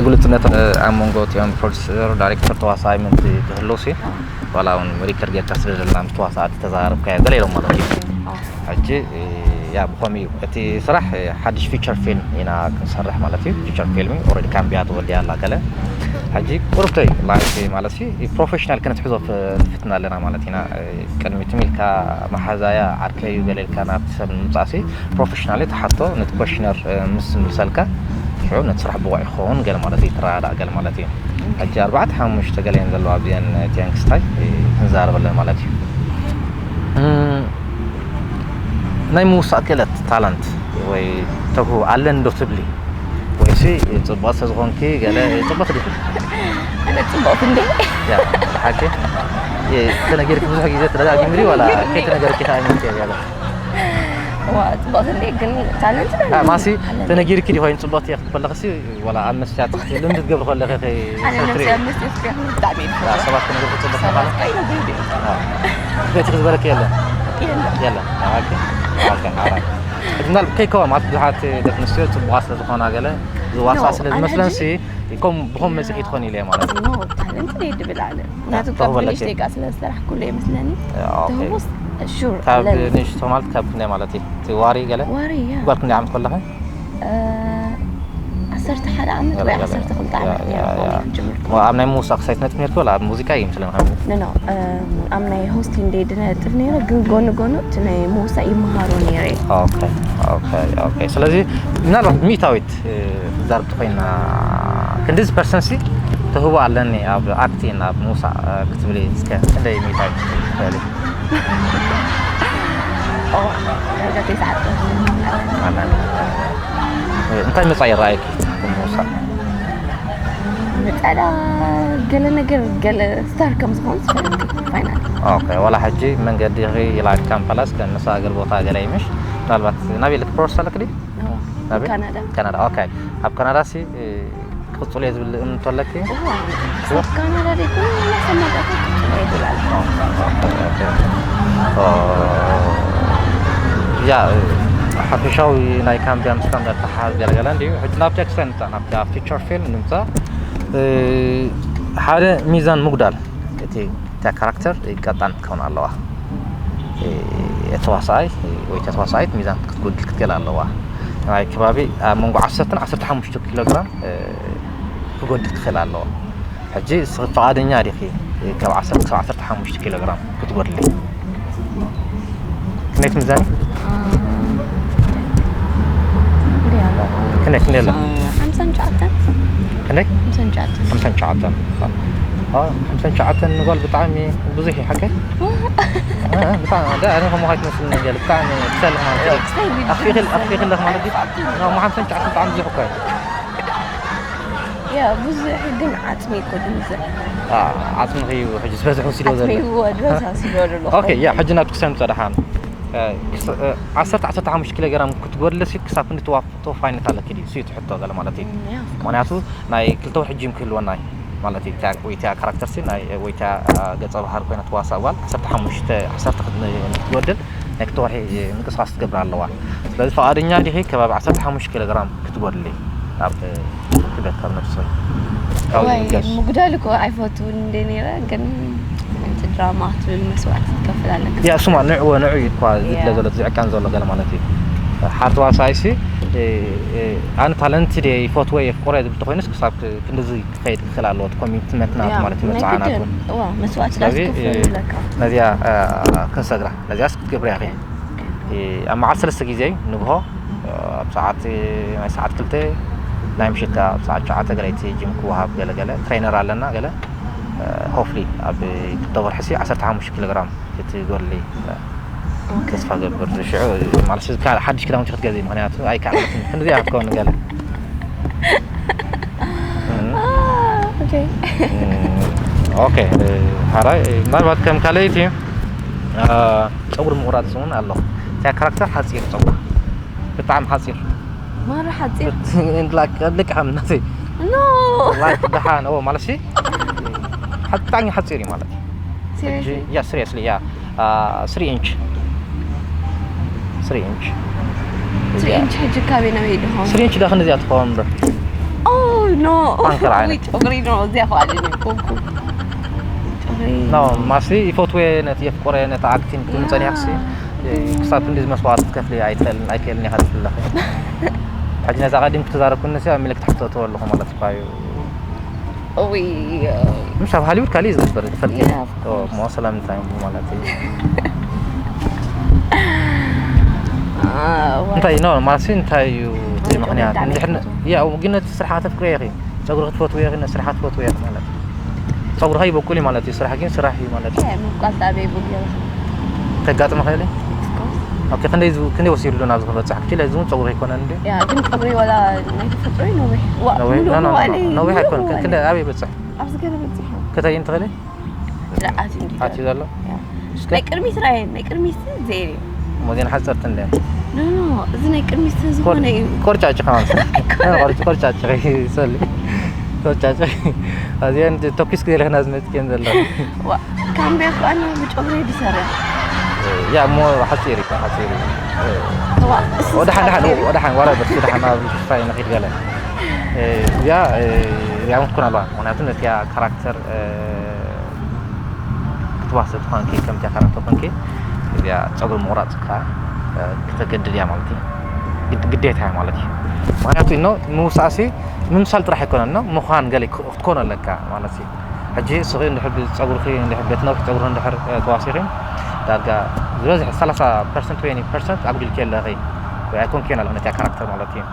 ግልጽነት ኣብ መንጎ እቲኦም ፕሮዲሰር፣ ዳይሬክተር፣ ተዋሳኣይ ምእንቲ ክህሉ ሲ ዋላ እውን ሪከርድ ጌርካ ስለ ዘለና ምስ ተዋሳእቲ ተዘራረብካዮ ገለ ኢሎም ማለት እዩ። ሕጂ ያ ብኸምኡ እዩ እቲ ስራሕ። ሓድሽ ፊቸር ፊልም ኢና ክንሰርሕ ማለት እዩ። ፊቸር ፊልም ኦልሬዲ ካምቢያ ተወዲያ ኣላ ገለ። ሕጂ ቁርብተይ ላይክ ማለት ሲ ፕሮፌሽናል ክንትሕዞ ንፍትና ኣለና ማለት ኢና። ቅድሚ ትም ኢልካ መሓዛያ ዓርከይ እዩ ገለ ኢልካ ናብቲ ሰብ ንምጻእሲ ፕሮፌሽናሊ ትሓቶ ነቲ ኮሽነር ምስ ምልሰልካ ሽዑ ነቲ ስራሕ ብቑዕ ይኸውን ገለ ማለት እዩ። ትረዳዳእ ገለ ማለት እዩ። ሕጂ ኣርባዕተ ሓሙሽተ ገለ እየን ዘለዋ ኣብዚአን ቲያንክስታይ ክንዛረበለን ማለት እዩ። ናይ ምውሳእ ክእለት ታላንት ወይ ተግሁ ኣለን ዶ ትብሊ? ወይሲ ጽቡቕ ስለዝኾንኪ ገለ ጽቡቕ ዲኹ? ኣነ ጽቡቕቲ እንዴ? ያ ሓቂ ተነጊርኪ ብዙሕ ግዜ ተደጋጊምሪ ዋላ ከይተነገርኪ ከኣ ይምልከ ያለ ዋ ጽቡቕቲ እንዴ ግን ታለንት ማሲ ተነጊርኪ ዲ ኮይኑ ጽቡቕቲ እየ ክትበለኽሲ ዋላ ኣብ መስትያት ልምዲ ትገብሪ ከለኺ ኣነ ነፍሲ ኣብ መስትያት ክሪኣ ብጣዕሚ እየ ዝፈርሕ። ሰባት ክነገር ጽቡቕ ሰባት ማለት ከይነግሩ ይብል ቤት ዝበረክ የለን የለን። የለን ኦኬ ኦኬ ሓራይ ምናልባት ከይከዋ ማለት ብዙሓት ደቂ ኣንስትዮ ጽቡቓት ስለ ዝኾና ገለ ዝዋሳ ኖ፣ ስለ ኣነ ዝመስለንሲ ሕጂ ከም ብኸም መጽእ ትኾኒ ኢለ ማለት እዩ ኖ ታለንት እየ ድብል ኣነ ምክንያቱ ካብ ተወለድኪ? ንእሽተይ ጋር ስለ ዝሰራሕኩሉ ይመስለኒ ኦኬ ተህቦስ ሹር ካብ ኣለኒ ንእሽቶ ማለት ካብ ክንደይ ማለት እዩ እቲ ዋሪ ገለ ዋሪ ያ ጓል ክንደይ ዓመት ከለኸ እ፣ ዓሰርተ ሓደ ዓመት ወይ ገለ ገለ። ዓሰርተ ክልተ ዓመት ያ፣ ነይረ ያ፣ ኮሌጅ ያ። ጅምር ኣብ ናይ ምውሳእ ክሳይት ነጥብ ነርኪ ወላ ኣብ ሙዚቃ እዩ ምስለን ካብ ኖ ኖ ኣብ ናይ ሆስቲንግ ደይ ድነጥፍ ነይረ ግን ጎኒ ጎኑ እቲ ናይ ምውሳእ ይመሃሮ ነይረ ኦኬ ኦኬ ኦኬ ስለዚ ምናልባት ሚእታዊት እ፣ ክትዛርብ ተኮይና ክንዲዚ ፐርሰንሲ ተህቦ ኣለኒ ኣብ ኣክቲን ኣብ ምውሳእ እ፣ ክትብሊ እስከ ክንደይ ሚእታዊት ትኽእሊ ኦ ደረጃ ተስዓተ ኣለኒ እንታይ መጻኢ ይረኣየኪ ብምውሳእ መጻዳ ገለ ነገር ገለ ስታር ከም ዝኾን ዝፈልጥ ፋይናል ኦኬ ዋላ ሕጂ መንገዲ ላይፍ ካምፓላስ ከንሳ ገል ቦታ ገለ ይምሽ ምናልባት ናበይ ልክ ፕሮሰስ ኣለክ ዲ ናበይ ካናዳ ካናዳ ኦኬ ኣብ ካናዳ ሲ ክቕጽሉ እየ ዝብል እምንቶ ኣለክ እዋ፣ ክሳብ ካናዳ ደይኮነ እናሰማዕካ ክትጽሎ ይብላል ያ ሓፈሻዊ ናይ ካምቢያ ምስ ካምቢያ ተሓዝ ገለገለ እንዲዩ ሕጂ ናብቲ ክሳይ ንምፃእ ናብቲ ፊቸር ፊልም ንምፃእ ሓደ ሚዛን ምጉዳል እቲ እታ ካራክተር ቀጣን ክትከውን ኣለዋ ተዋሳኣይ ወይ ተዋሳኣይት ሚዛን ክትጎድል ክትክእል ኣለዋ ናይ ከባቢ ኣብ መንጎ ዓሰርተ ዓሰርተ ሓሙሽተ ኪሎ ግራም ክጎድል ክኽእል ኣለዋ ሕጂ ፍቓደኛ ዲኺ ካብ ዓሰርተ ክሳብ ዓሰርተ ሓሙሽተ ኪሎ ግራም ክትጎድሊ ክንደይ ትምዘኒ ክንደይ ክንደይ ኣሎ ሓምሳን ትሽዓተን ክንደይ ሓምሳን ትሽዓተን ሓምሳን ትሽዓተን ሓምሳን ትሽዓተን ንጓል ብጣዕሚ ብዙሕ እዩ ሓቀይ ብጣዕሚ ኣነ ከምኡ ከይትመስል ነገር ብጣዕሚ ክሰል ማለት እዩ ኣኽፊኽል ኣኽፊኽለኽ ማለት እዩ ሓምሳን ትሽዓተን ብጣዕሚ ብዙሕ እኳ እዩ ያ ብዙሕ ግን ዓፅሚ እኮ ድምፅዕ ዓፅምኺ እዩ ሕጂ ዝበዝሕ ወሲዶ ዘሎ ዓፅሚ ወድበሳ ሲዶ ኣሎ ኦኬ ያ ሕጂ ናብ ክሰን ፀድሓን ዓሰርተ ዓሰርተ ሓሙሽተ ኪሎ ግራም ክትጎድልሲ ክሳብ ክንዲ ተዋፍቶ ፋይነት ኣለኪ ድዩ ስዩ ትሕቶ ገለ ማለት እዩ ምክንያቱ ናይ ክልተ ወርሒ ጅም ክህልወና እዩ ማለት እዩ ወይ ቲያ ካራክተር ሲ ወይ ቲያ ገፀ ባህር ኮይና ትዋሳእ ጓል ዓሰርተ ሓሙሽተ ዓሰርተ ክትጎድል ናይ ክልተ ወርሒ ምንቅስቃስ ትገብር ኣለዋ ስለዚ ፈቓደኛ ዲኺ ከባቢ ዓሰርተ ሓሙሽተ ኪሎ ግራም ክትጎድሊ ኣብ ክብደት ካብ ነፍሲ ምጉዳል እኮ ኣይፈትውን እንደ ነረ ግን እቲ ድራማ ክትብል መስዋዕቲ ትከፍል ኣለካ ያ ስማ ንዕወ ንዑ እዩ እኳ ዝድለ ዘሎ ዝዕቀን ዘሎ ገለ ማለት እዩ ሓርትዋ ሳይሲ ኣነ ታለንት ደ ይፈትወ የፍቆረ ዝብል ተኮይኑስ ክሳብ ክንድዚ ክኸይድ ክኽእል ኣለዎ ኮሚትመንት ናቱ ማለት እዩ መፅዓናቱ መስዋዕቲ ስለዚ ትከፍል ኣለካ ነዚያ ክንሰግራ ነዚያስ ክትገብርያ ኸ ኣብ መዓልቲ ሰለስተ ግዜ ንግሆ ኣብ ሰዓት ናይ ሰዓት ክልተ ናይ ምሽት ኣብ ሰዓት ሸዓተ ገለይቲ ጅም ክወሃብ ገለገለ ትሬነር ኣለና ገለ ሆፍሊ ኣብ ክልተ ወርሒ ሲ ዓሰርተ ሓሙሽተ ኪሎ ግራም ክትጎድሊ ተስፋ ገብር ሽዑ ማለት ሓድሽ ክዳውንቲ ክትገዝእ ምክንያቱ ኣይከዓለትን ክንዚ ክትከውን ገለ ኦኬ ኦኬ ሓራይ ምናልባት ከም ካልኣይቲ ፀጉሪ ምቁራፅ እውን ኣሎ እንታይ ካራክተር ሓፂር ፀጉራ ብጣዕሚ ሓፂር ማራ ሓፂር ልቃ ምናተይ ኖ ላይክ ደሓን ኦ ማለት ሲ ብጣዕሚ ሓፂር እዩ ማለት ሲሪየስሊ ያ ሲሪየስሊ ያ ስሪ ኢንች ስሪ ኢንች ስሪ ኢንች ሕጂ ካበይ ናበይ ድኾን ስሪ ኢንች ዳኽ እንደዚኣ ትኸውን እምበር Oh no. ፓንከር ዓይነት። ውይ፣ ጨጉሪ ነው እዚያ ኳልን። ጨጉሪ ኖ ማሲ ይፈትወ ነቲ የፍቆረ ነቲ ኣክቲንግ ክምፀን ያክሲ ክሳብ ክንዲ ዝመስዋዕት ክትከፍሊ ኣይትኽእልን ኣይክእልን ኢኻ ትብለኺ። ሕጂ ነዛ ቀዲም ክትዛረብኩ ንሲ ኣብ ሚለ ክትሕተቶ ኣለኹ ማለት እኳ እዩ። ውይ። ምሽ ኣብ ሃሊውድ ካሊእ ዝግበር ትፈልጥ Yeah, of course. ሞ ስለምንታይ ማለት እዩ? Ah, እንታይ ነው ማለት እንታይ እዩ እቲ ጨጉሪ ምክንያት ብጣዕሚ እንድሕር ይፈትዎ። ያ ግን ነቲ ስራሕ ከተፍቅርዮ ኢኺ። ጸጉሪ ክትፈትዎ ኢኺ ነቲ ስራሕ ክትፈትዎ ኢኺ ማለት እዩ። ጸጉርኻ ይበቁል እዩ ማለት እዩ። ስራሕ ግን ስራሕ እዩ ማለት እዩ። ምብቃል ጣበይ ቡግ ተጋጥመ ኸይሊ ኦኬ ክንደይ ዝ- ክንደይ ወሲድሉ ናብ ዝኽበጽሕ ክችል እዚ እውን ጸጉሪ ኣይኮነን እንዴ? ያ ግን ጸጉሪ ወላ ናይ ተፈጥሮ እዩ ነዊሕ። ዋ ነዊሕ ሙሉ ኖ ኖ መዋእለ ነዊሕ ሙሉ ኣይኮነን መዋእለ። ክንደይ ኣበይ በጽሕ ኣብዚ ገለ በጺሑ። ከተይን ትኽእሊ ላኣት እንዲ ኣትዩ ዘሎ ናይ ቅድሚት ራየ ናይ ቅድሚት ዘይሪ ሞዜን ሓጸርቲ እንደ ኖ ኖ እዚ ናይ ቅድሚት ዝኾነ እዩ። ቆርጫጭ ከማን ቆርጭ ቆርጫጭ ሰሊ ቆርጫጭ ኣዚያን ተኩስ ገለና ዝመጽ ከም ዘሎ ዋ ካምቢያ እኮ ኣነ ብጨጉሪ ድሰርሕ። ያ እሞ ሓጺር እዩ ሓጺር እዩ ዋ እሱ ወደ ሓደ ሓደ ሓጺር እዩ። ወደ ሓደ ወረ በስ ወደ ሓደ ናብ ክፋይ ንኺድ ገለ ያ ያ ምትኩን ኣለዋ ምክንያቱ ነቲያ ካራክተር ክትዋስእ ትኾንኪ ከምቲያ ካራክተር ኮንኪ እዚኣ ፀጉሪ ምቑራፅ ከዓ ክተገድድ እያ ማለት እዩ ግድ- ግዴታ እያ ማለት እዩ ምክንያቱ ኖ ምውሳእሲ ምምሳል ጥራሕ ኣይኮነን ኖ ምዃን ገለ ክትኮኖ ኣለካ ማለት እዩ ሕጂ ስኺ እንድሕር ፀጉርኺ እንድሕር ቤት ነውሒ ፀጉሪ እንድሕር ተዋሲኺ ዳርጋ ዝበዝሕ ሰላሳ ፐርሰንት ወይ ፐርሰንት ኣጉዲልኪ ኣለኺ ወይ ኣይኮንኪ ኣለኺ ነቲያ ካራክተር ማለት እዩ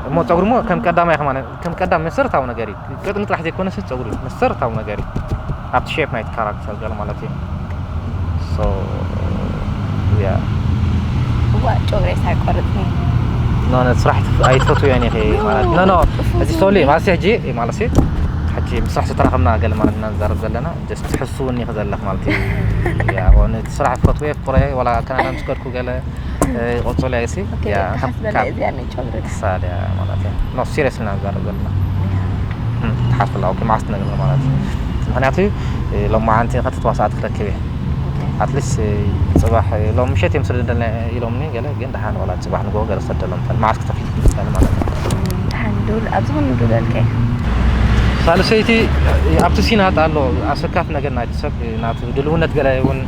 እሞ ፀጉሪ ሞ ከም ቀዳማይ ከማን ከም ቀዳም መሰረታዊ ነገር እዩ ቅጥኒ ጥራሕ ዘይኮነስ ፀጉሪ መሰረታዊ ነገር እዩ ኣብቲ ሼፕ ናይቲ ካራክተር ገለ ማለት እዩ so yeah ዋ ጨጉሪ ሳይቆርጥ no no ስራሕ ኣይትፈትውያን ኢኺ ማለት no no እዚ ሶሊ ማለት ሕጂ ማለት ሕጂ ምስ ስራሕ ዝተራኸብና ገለ ማለት ኢና ንዛረብ ዘለና just ትሕስውኒ ኢኺ ዘለኽ ማለት እዩ ያ ነቲ ስራሕ ፈትወ ፍቁረ ዋላ ከናና ምስ ከድኩ ገለ ቆጸሉ ኣይሲ ሓስበላ እዚኣ ናይ ጨጉሪ ሳድያ ማለት እዩ no serious ኢና ንዛረብ ዘለና ትሓስብላ ኦኬ ማዓስ ትነግር ማለት እዩ ምክንያቱ ሎማዓንቲ ከተተዋሳኣት ክረክብ እየ ኣትሊስት ፅባሕ ሎም ምሸት እዮም ስደደልና ኢሎምኒ ገለ ግን ደሓን ዋላ ፅባሕ ንጎ ገለ ሰደሎም ፈል ማዓስ ክተፊት ክፍል ማለት እዩ ሓንዱል ኣብ ዝኾነ ዱል ኣልከ ሳልሰይቲ ኣብቲ ሲናት ኣሎ ኣሰካፍ ነገር ናይቲ ሰብ ናቲ ድልውነት ገለ እውን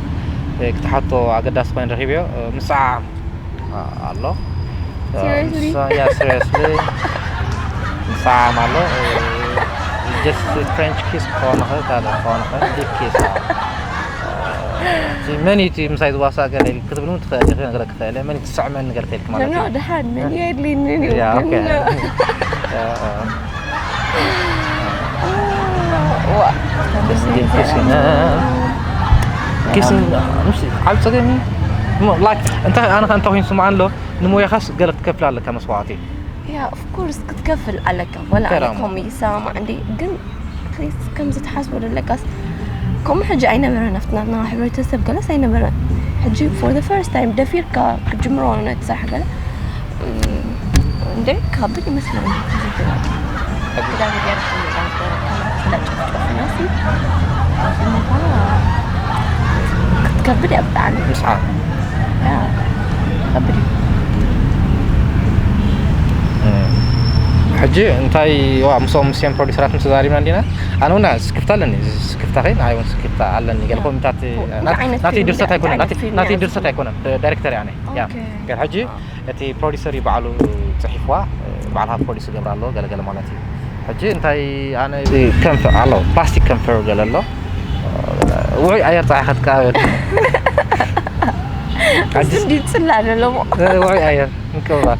ክትሓቶ ኣገዳሲ ኮይኑ ረኪብዮ ምስዓዓም ኣሎ Seriously? Yeah, seriously. ምስዓዓም ኣሎ just French kiss ክኸውን ይኽእል ካልእ ክኸውን ይኽእል deep kiss መን እዩ እቲ ምሳይ ዝዋሳእ ገለ ክትብል እውን ትኽእል ኢኺ ነገር ክኽእል እየ መን እዩ ትስዕመኒ ገለ ተልክ ማለት ኖ እዩ ድሓን መን የድልይንን እዩ Yeah, okay. ግን Yeah, uh, ዋ ደስ ዝብል ኪስን ኪስን ምስ ዓብ ፀገም እዩ እሞ ላይክ እንታይ ኣነ ከ እንታይ ኮይኑ ስምዓ ኣሎ ንሞያኻስ ገለ ክትከፍል ኣለካ መስዋዕቲ ያ ኦፍኮርስ ክትከፍል ኣለካ ወላ ኣነ ከራሙ። ከምኡ ይሰማማዕ እንዲ ግን ፕሊስ ከምዚ ትሓስቦ ዘለካስ ከምኡ ሕጂ ኣይነበረን ኣብቲ ናትና ሕብረተሰብ ገለስ ኣይነበረን ሕጂ for the first time ደፊርካ ክትጅምሮ ነቲ ስራሕ ገለ እም፣ እንደ ካብድ ይመስለኒ ክዳን ገይርኩም እንዳጨፍጨፉና ሲ ምኳና ክትከብድ እያ ብጣዕሚ ምስዓብ ያ፣ ከብድ እዩ። ሕጂ እንታይ ዋ ምስኦም ምስኦም ፕሮዲሰራት ምስ ተዛሪብና እንዲና ኣነ እውን ስክፍታ ኣለኒ ስክፍታ ከይ ንዓይ እውን ስክፍታ ኣለኒ ገለ ኮሚታት እንታይ ዓይነት ናተይ ፊልም ድርሰት እንታይ ኣይኮነን ዓይነት ናተይ- ፊልም ናተይ እያ? ድርሰት ኣይኮነን ዳይሬክተር እያ ኣነ ያ ኦኬ። ግን ሕጂ እቲ ፕሮዲሰር እዩ ባዕሉ ፅሒፍዋ ባዕልካ ፕሮዲስ ገብር ኣሎ ገለገለ ማለት እዩ ሕጂ እንታይ ኣነ ከንፈር ኣሎ ፕላስቲክ ከንፈር ገለ ኣሎ ውዑይ ኣየር ፀሓይ ከትቀባበል እዚ እንዲ ፅላ ኣለዎ ውዑይ ኣየር ምቅብባል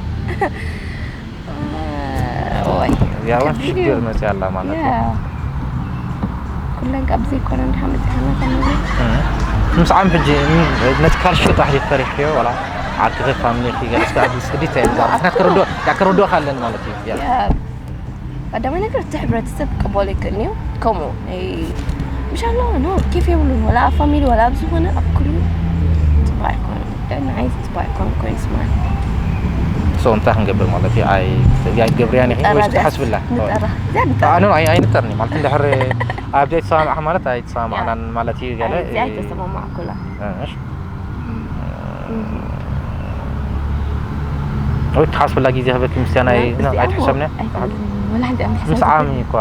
ወይ ያዋ ሽግር መፅያ ኣላ ማለት እዩ ኩለን ካብ ዘይኮነ እንድሓመፅሓና ከምዚ ምስ ዓም ሕጂ ነቲ ካልሽዮ ጥራሕ ፈሪሕዮ ዋላ ዓርክኺ ፋሚሊኺ ገለስካ ኣብ ስክዲት ኣይልዛርብ ምክንያት ክረድኦ ኣለኒ ማለት እዩ ያ። ቀዳማይ ነገር እቲ ሕብረተሰብ ክቀበሎ ይክእል እዩ ከምኡ ናይ ምሻሎ ኖ ኬፍ የብሉን ወላ ኣብ ፋሚሊ ወላ ኣብ ዝኾነ ኣብ ኩሉ ፅቡቅ ኣይኮነን ንዓይ ፅቡቅ ኣይኮነ ኮይስ ማለት so እንታይ ክንገብር ማለት እዩ ኣይ ኣይትገብርያን ኢኺ ንጠራ ወይ እዚኣ ትሓስብላ ንጠራ እዚኣ ንጠራ ኣነ ኣይንጠርኒ ማለት እንድሕር ኣብ ዘይተሰማምዓ ማለት ኣይተሰማማዕናን ማለት እዩ ገለ እዚኣ ኣይተሰማማዕኩላ እሺ። ወይ ትሓስብላ ግዜ ክበኪ ምስያ ናይ ኣይትሕሰብኒ። ወላ ሓንቲ ኣምሓስ ምስ ዓሚ እኳ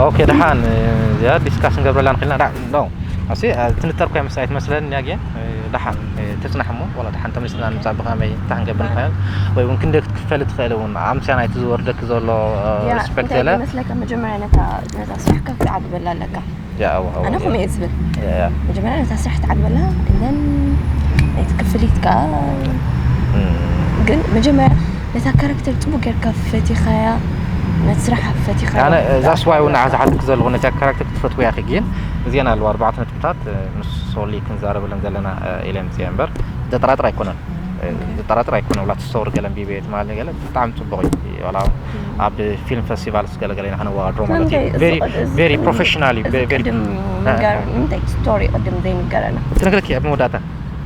ኦኬ፣ ደሓን እዚኣ ዲስካስ ንገብረላ ንኽእልና። ዳ ኖ ኣሲ ትንጠር ኮይ ምስ ኣይትመስለን እያ። ግን ደሓን ትጽናሕ እሞ፣ ወላ ደሓን ተመሊስና ንምጻእ ብኸመይ እንታይ ክንገብር ንኽእል? ወይ እውን ክንደይ ክትክፈል ትኽእል እውን፣ ኣምስያ ናይቲ ዝወርደክ ዘሎ ሪስፔክት የለ። መስለካ መጀመርያ ነታ ነታ ስራሕካ ክትዓግበላ ኣለካ። ያ፣ ኣዎ፣ ኣዎ፣ ኣነ ከምኡ እየ ዝብል። ያ፣ ያ። መጀመርያ ነታ ስራሕ ትዓግበላ፣ and then ናይቲ ክፍሊት ከዓ። እም። ግን መጀመርያ ነታ ካራክተር ፅቡቅ ጌርካ ፈቲኻያ፣ ነቲ ስራሕ ፈቲኻያ። ኣነ ዛስ ዋይ እውን ንዓ ዝሓትክ ዘለኹ ነታ ካራክተር ክትፈትውያ ኢኺ። ግን እዚአን ኣለዋ ኣርባዕተ ነጥብታት፣ ምስ ሶሊ ክንዛረበለን ዘለና ኢለ ምፅእ እምበር ዘጠራጥር ኣይኮነን። ዘጠራጥር ኣይኮነን። ውላት ስቶሪ ገለ ኣንቢበ ትማሊ ገለ ብጣዕሚ ፅቡቕ እዩ። ዋላ ኣብ ፊልም ፌስቲቫልስ ገለ ገለ ኢና ከነወዳድሮ ማለት እዩ። ንምንታይ ቨሪ እዚ ቅድም- ቨሪ እዚ ፕሮፌሽናል እዩ። እዚ ቨ- ቨሪ- ቅድም እ- ንገር- ንምንታይ እቲ ስቶሪ ቅድም ዘይንገረና? ክነግረኪ ኣብ መወዳእታ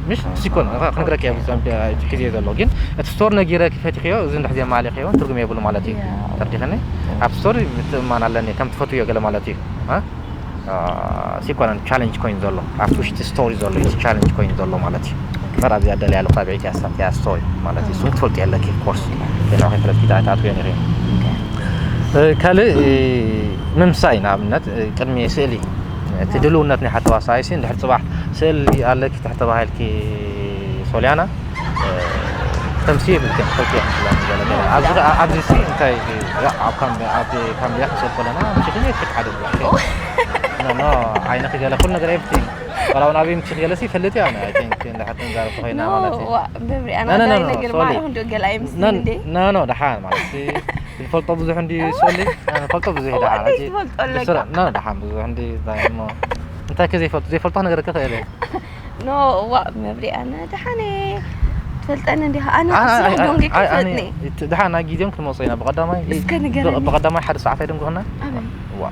ምሽ ሲኮን ክነግረኪ ኣብ ዘንቢ እቲ ግዜ ዘሎ ግን እቲ ስቶሪ ነጊረ ክፈቲኽዮ እዚ እንድሕር ዘማሊኽዮ ትርጉም የብሉ ማለት እዩ። ያ። ተርዲኽኒ ኣብ ስቶሪ ምትእማን ኣለኒ ከም ትፈትዮ ገለ ማለት እዩ። እ? አ፣ ሲኮነን ቻለንጅ ኮይኑ ዘሎ ኣብቲ ውሽጢ ስቶሪ ዘሎ እዩ ቻለንጅ ኮይኑ ዘሎ ማለት እዩ። እምበር ኣብዚኣ ደልያ ኣለኹ ኣብ ዕትያ ስታትያ ስቶሪ ማለት እዩ። እሱም ትፈልጡ ኣለኪ ኮርስ ንዑ ከይፈለጥኪ ዳታ ኣትውዮ ነይሩ እዩ። እ፣ ካልእ እ፣ ምምሳይ ንኣብነት እ፣ ቅድሚ ስእሊ እቲ ድልውነት ናይ ሓተዋሳይሲ እንድሕር ፅባሕ ስእሊ ኣለኪ ትሕተባሂልኪ ሶልያና እ፣ ተምሲ የብልክን ፈልኪ ይኽን ስለ ገለ ገለ ኣብዚ ከኣ- ኣብዚ ሲ እንታይ እ፣ ያ፣ ኣብ ካምቢ ኣብ ካምቢያ ክንሰብ ከለና ምሽክን የትክ ሓደ ብላ ኖ ኖ ዓይንኺ ገለ ኩሉ ነገር ኤቭሪቲንግ ዋላ እውን ኣበይ ምሽክ ገለ ሲ ይፈልጥ እያ ኣይ ቲንክ እንድሕር ክንዛረብ ኮይና ማለት እዩ ዋ መብሪኣና ና፣ ና፣ ዳይ ና፣ ነገር ሶሊ። ማዕረፍ እንዲ ገለ ኣይምስልን እንዴ? ኖ ኖ ደሓን ማለት ሲ ዝፈልጦ ብዙሕ እንዲ ሶሊ ዝፈልጦ ብዙሕ ዋ፣ ደሓን እንታይ ትፈልጦ ኣለካ? ኖ ደሓን ብዙሕ እንዲ እንታይ እሞ እንታይ ከ ዘይፈልጦ ዘይፈልጦ ነገር ክኽእል እየ ኖ ዋ መብሪኣና ደሓነ ትፈልጠኒ እንዲኻ ኣነ ስራሕ ዶንጌ ክፈልጥኒ ደሓን ናይ ግዜም ክንመፅኦ ኢና ብቀዳማይ እስከ ንገረኒ። ብቀዳማይ ሓደ ሰዓት ኣይደንጎኽና ኣበይ ዋ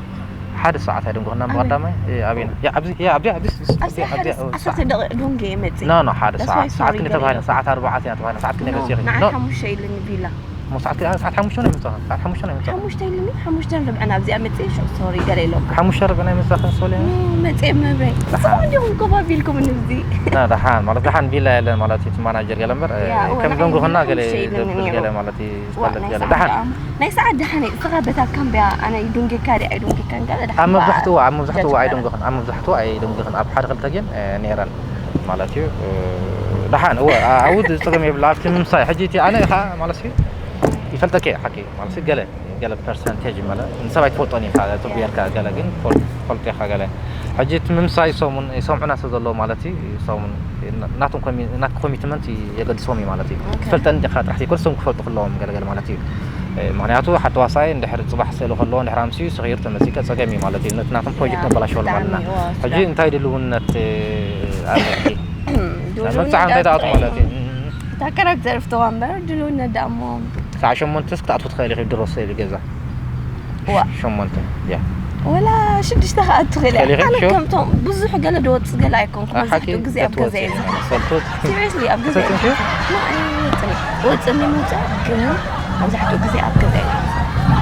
ሓደ ሰዓት ኣይደንጎኽና ኣበይ? ብቀዳማይ ኣብና ኣብዚ ኣብዚ ኣብዚ ኣብዚ ሓደ ዓሰርተ ደቂቕ ዶንጌ እየ መፅእ ኖ ኖ ሓደ That's ሰዓት why ሰዓት sorry ክንደ ገለ ተባሂልና ኢለ። ሰዓት ኣርባዓት ኢና ተባሂልና ሰዓት ክንደ ኖ ገሲኺ ንዓ ኖ ሓሙሽተ ኢልኒ ቪላ ሞ ሰዓት ሰዓት ሓሙሽተ ናይ ምምፃኻ ሰዓት ሓሙሽተ ናይ ምምፃኻ ሓሙሽተ ኢልኒ ሓሙሽተ ርብዕን ኣብዚኣ መፅእ ሽዑ ሶሪ ገለ ኢሎም ሓሙሽተ ርብዕን ናይ ምምፃኻ ሶሊ ኖ መፅእ መብረይ ንስኹም እንዲኹም ኮፍ ኣቢልኩም ንብዚ ና ደሓን ማለት ደሓን ቢላ የለን ማለት እዩ እቲ ማናጀር ገለ እምበር ያ፣ እወ፣ ከም ንዓይ ደንጎኽና ንዓይ ገለ ሓሙሽተ ኢልኒ ደብል ነይሩ። ገለ ማለት እዩ ዋ ዝፈልጥ ናይ ገለ ሰዓት ደሓን ደኣ ናይ ሰዓት ደሓን እዩ እስኻ በታ ካምቢያ ኣነ ይዱንጌካ ዲ ኣይዱንጌካን ገለ ደሓን ኣብ መብዛሕትኡ ኣብ መብዛሕትኡ ጀጅ ኣይደንጎኽን ኣብ መብዛሕትኡ ኣይደንጎኽን ኣብ ሓደ ክልተ ግን ነይረን ማለት እዩ ደሓን እወ ኣብኡ ፀገም የብላ ኣብቲ ምምሳይ ሕጂ እቲ ኣነ ኢኻ ማለት እዩ ይፈልጠኪ ሓቂ ማለት እዩ ገለ ገለ ፐርሰንቴጅ መለ ንሰብ ኣይትፈልጦን ኢኻ ትብየርካ ገለ ግን ትፈልጦ ኢኻ ገለ ሕጂ እቲ ምምሳይ ሰሙን ይሰምዑና ስለ ዘለዉ ማለት እዩ ሰሙን ናቶም ኮሚ- ናት ኮሚትመንት የገድሶም እዩ ማለት እዩ ኦኬ። ትፈልጠን ኢኻ ጥራሕ ዘይኮን ሰም ክፈልጡ ክለዎም ገለገለ ማለት እዩ እ፣ ምክንያቱ ሓተዋሳይ እንድሕር ፅባሕ ስእሊ ከለዎ እንድሕር ኣምስዩ ስኺሩ ተመፂቀ ፀገም እዩ ማለት እዩ ነቲ ናቶም ፕሮጀክት ያ፣ ነበላሸወሉ ብጣዕሚ ኣለና እዋ፣ ሕጂ ስራ። እንታይ ድልውነት እ፣ ኣለኪ ድልውነት መብፅዓ እንታይ ዳርጋ ትኣቱ ማለት እዩ እታ ካራክተር ፍተዋ እምበር ድልውነት ደኣ እሞ ሰዓ ሸሞንተስ ክትኣትው ትኽእል ኢኺ ድሮ ስእሊ ገዛ ዋ ሸሞንተ ያ ወላ ሽዱሽተ ክኣቱ ክእል ትኽእል ኢኺ? ኣነ ሹር? ከምቶም ብዙሕ ገለ ድወፅእ ገለ ኣይኮንኩ ሓቂ መብዛሕትኡ ግዜ ኣብ ገዛ እየ ዝውዕል። ፈልቶት ሲሪየስሊ ኣብ ገዛ እየ ተሰጥምሽ? ዝውዕል። ኖ፣ ኣይወፅእን እየ። ወፅእኒ ምውፃእ ግን መብዛሕትኡ ግዜ ኣብ ገዛ እየ ዝውዕል።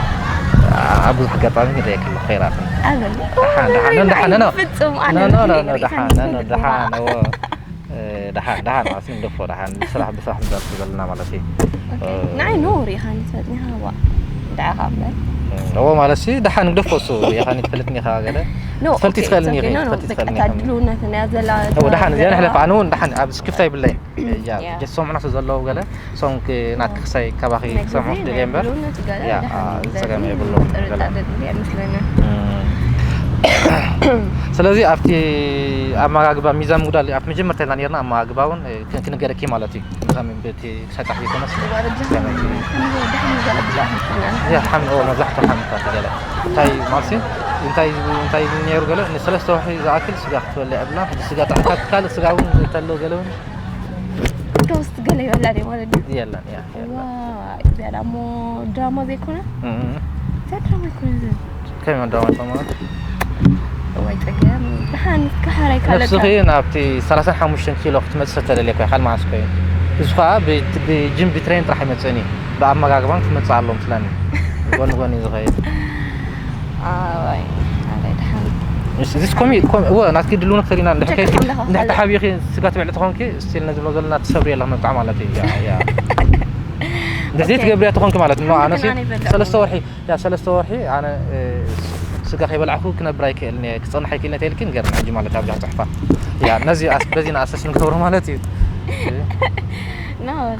ኣብ ብዙሕ ኣጋጣሚ ክደየክሉ ኸይራትን ኣበል ደሓን ደሓን ደሓን ኖ ፍጹም ኣነ ኖ ኖ ብሕልሚ ኖ ርኢኻኒ ደሓን ኖ ኖ ትፈልጥ ደሓን ዲኻ? ኖ ደሓን ደሓን ማለት ንግደፎ ደሓን ብስራሕ ብስራሕ ንደርፍ ዘለና ማለት እዩ ኦኬ። ንዓይ ኖ ርኢኻኒ ትፈልጥኒ ሃዋ ድዓኻ እምበር እዎ ማለት ሲ ደሓን ንግደፎ እሱ ርኢኻኒ ትፈልጥኒ ኢኻ ገለ ኖ ትፈልጢ ኦኬ፣ ትኽእልኒ it's okay። ኢኺ ኖ፣ ኖ፣ ትፈልጢ በቃ ትኽእልኒ እታ ኢኺ ድልውነት እያ ዘላ እዎ ደሓን እዚኣ ዘላ- ንሕለፍ ኣነ እውን ደሓን ኣብዚ ስክፍታ ይብለይ ያ ያ። ጀሶምዕና ስለ ዘለዉ ገለ ሶም ናት ክሳይ ካባኺ ናይ ግዜ ደልየ ናይ እምበር ድልውነት ገለ ያ ደሓን አ፣ እዩ። ጸገም በዚ የብሉን ጥርጣረ ገለ ድልድል ኣይመስለንን። እም። ስለዚ ኣብቲ ኣመጋግባ ሚዛን ምጉዳል ኣብ መጀመርታ ኢልና ነርና ኣመጋግባ እውን እ፣ ክ- ክንገረኪ ማለት እዩ ከም በቲ ክሳይ ጣሕ ዘይኮነስ ዋረጃ ከመይ? ሓምሎ ደሓን ገለ ብላ ሕክና ያ ሓምሎ መብዛሕትኡ ሓምታት ገለ እንታይ ማለት እንታይ እንታይ ነይሩ ገለ ንሰለስተ ወርሒ ዝኣክል ስጋ ክትበልዕ የብላ ሕጂ ስጋ ጥዕታት ካልእ ስጋ እውን እንተሎ ገለ እውን ተወስቲ ገለ ይበላ ደ ማለት ድዩ? የለን ያ የለን ዋ እዚኣ ዳሞ ድራማ ዘይኮነ እም። እንታይ ድራማ ይኮነ እዚ ከመይ ወዳማ ተማት እዋይ ጸገም ደሓን እስከ ሓራይ ካልካ ነብስኺ ናብቲ ሰላሳን ሓሙሽተን ኪሎ ክትመጽእ ተደልየ ኮይ ካልማስ ኮይ እዚ ኸዓ ብ- ብጅም ብትሬን ጥራሕ ይመጽእኒ ብኣመጋግባን ክመጽእ ኣለዎም ስለኒ ጎኒ ጎኒ ዝኸይድ ኣዋይ ኣረ ደሓን እዚ ኮሚ ኮሚ ወ ናትኪ ድሉ ነክተሪና እንድሕር ከይድኪ እንድሕር ተሓቢኺ ስጋ ትበልዒ ተኾንኪ ስቲል ነዚ ብሎ ዘለና ትሰብሪ የለኽ መብጣዕ ማለት እዩ ያ ያ እንደዚህ ትገብሪያ ተኾንኪ ማለት ነው ኣነሲ ሰለስተ ወርሒ ያ ሰለስተ ወርሒ ኣነ ስጋ ከይበላዕኩ ክነብር ኣይክእልን እየ ክፀንሕ ኣይክእልን ተልኪ ንገርና ሕጂ ማለት ኣብዛ ፅሕፋ ያ ነዚ በዚና ኣሰስ ንገብሮ ማለት እዩ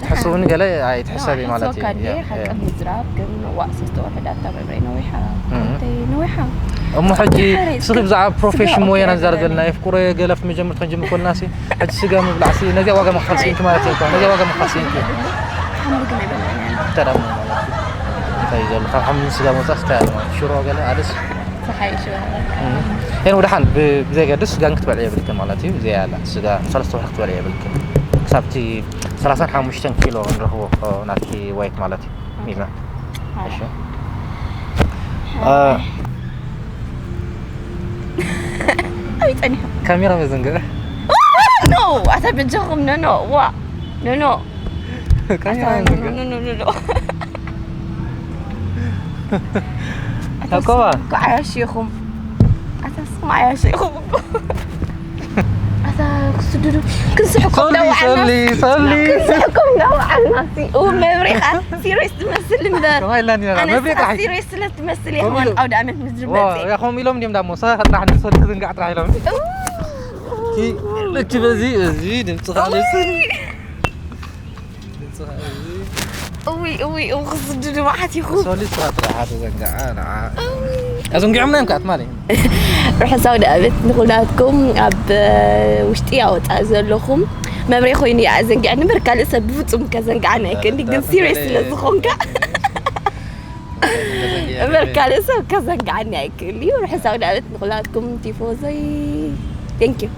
ትሕስቡኒ ገለ ኣይትሕሰቢ ማለት እዩ ሓቂ ምዝራብ ግን ዋእ ሰለስተ ወርሒ ዳታ መብረይ ነዊሓ ነዊሓ እሞ ሕጂ ስኺ ብዛዕባ ፕሮፌሽን ሞየና ዝዛረብ ዘለና የፍቅሮ ገለፍ መጀመርታ ክንጅምር ኮልና ሲ ሕጂ ስጋ ምብላዕ ሲ ነዚያ ዋጋ መክፈል ሲንኪ ማለት እዩ ነዚያ ዋጋ መክፈል ሲንኪ ተዳሞ እንታይ ዘሎ ካብ ሓሙን ስጋ መውፃእ ስታይ ኣለማ ሽሮ ገለ ኣደስ ተሓይሽ ያን ወደ ሓን ብዘይ ገድስ ስጋን ክትበልዕ የብልክን ማለት እዩ እዚያ ያላ ስጋ ሰለስተ ወርሒ ክትበልዕ የብልክን ክሳብቲ ሰላሳን ሓሙሽተን ኪሎ ንረኽቦ ናትኪ ዋይት ማለት እዩ ሚዛ እሺ ኣይፀኒሑ ካሜራ መዘንግዕ ኖ ኣታ በጃኹም ነኖ ዋ ነኖ ካሜራ ኖ መዘንግዕ ኖ ኖ ኖ ታቆባ እኮ ዓያሽ ኢኹም ኣታ ስኹም ዓያሽ ኢኹም እኮ ኣታ ክስድዱ ክንስሕቆም ሶሊ ዳውዓልና ሶሊ ሶሊ ክንስሕቆም ዳውዓልና ኡ መብሪኻ ሲሪየስ ትመስል እምበር ከማይ ላኒ ኣነ መብሪኻ ሲሪየስ ስለ ትመስል እየ ሆን ኣውደ ዓመት ምስ ዝመጽእ ያኹም ኢሎም እንዲም ዳሞ ሰ ጥራሕ ንሶሊ ዝንጋዕ ጥራሕ ኢሎም ኪ ልክ በዚ እዚ ድምፂ ካልስ ድምፂ ካልስ እውይ እውይ እው ክስድዱ መዓት ኢኹ ሶሊ ስራ ጥራሕ ተዘንጋዓ ንዓ ኣዘንጊዖም ናይ ምካት ማለት እዩ ርሑስ ኣውደ ዓመት ንኹላትኩም ኣብ ውሽጢ ኣወፃእ ዘለኹም መብሬ ኮይኑ ይኣ ዘንጊዐ ንበር ካልእ ሰብ ብፍፁም ከዘንግዓኒ ኣይክእልኒ ግን ሲሪየስ ስለ ዝኾንካ እምበር ካልእ ሰብ ከዘንግዓኒ ኣይክእል እዩ ርሑስ ኣውደ ዓመት ንኹላትኩም ቲፎዘይ thank you